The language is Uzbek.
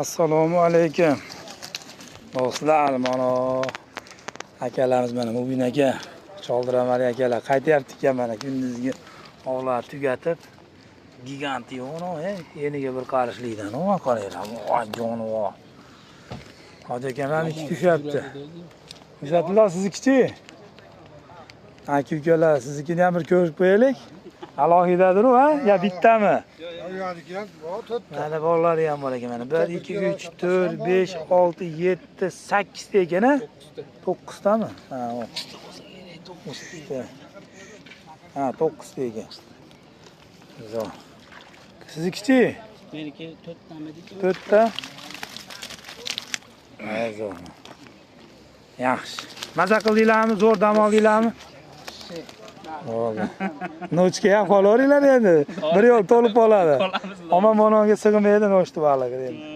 Assalomu alaykum. Do'stlar, mana akalarimiz, mana Mubin aka, Choldiramali akalar qaytyapti ekan, mana kunduzgi ovlar tugatib, gigant yo'q, eniga bir qarishlikdan, o qaranglar, voy jonivor. Hoji akam ham ikki tushyapti. Izzatullo, siznikichi? Aka ukalar, siznikini ham bir ko'rib qo'yaylik. Alohidadir u, ha? Yo bittami? Yo'q, ham bor, to'rtta. Mana bolalari ham bor ekan mana. 1 2 3 4 5 6 7 8 ta ekan, ha? 9 tami? Ha, o. 9 ta. Ha, 9 ta ekan. Zo'r. Siznikichi? Meniki to'rttamidi? 4 ta. Ha, zo'r. Yaxshi. Maza qildinglarmi? Zo'r dam oldinglarmi? Bo'ldi. Nochka ham qolaveringlar endi. Bir yo'l to'lib qoladi. Qolamiz. Omon mononga sig'maydi nochta balig'i endi.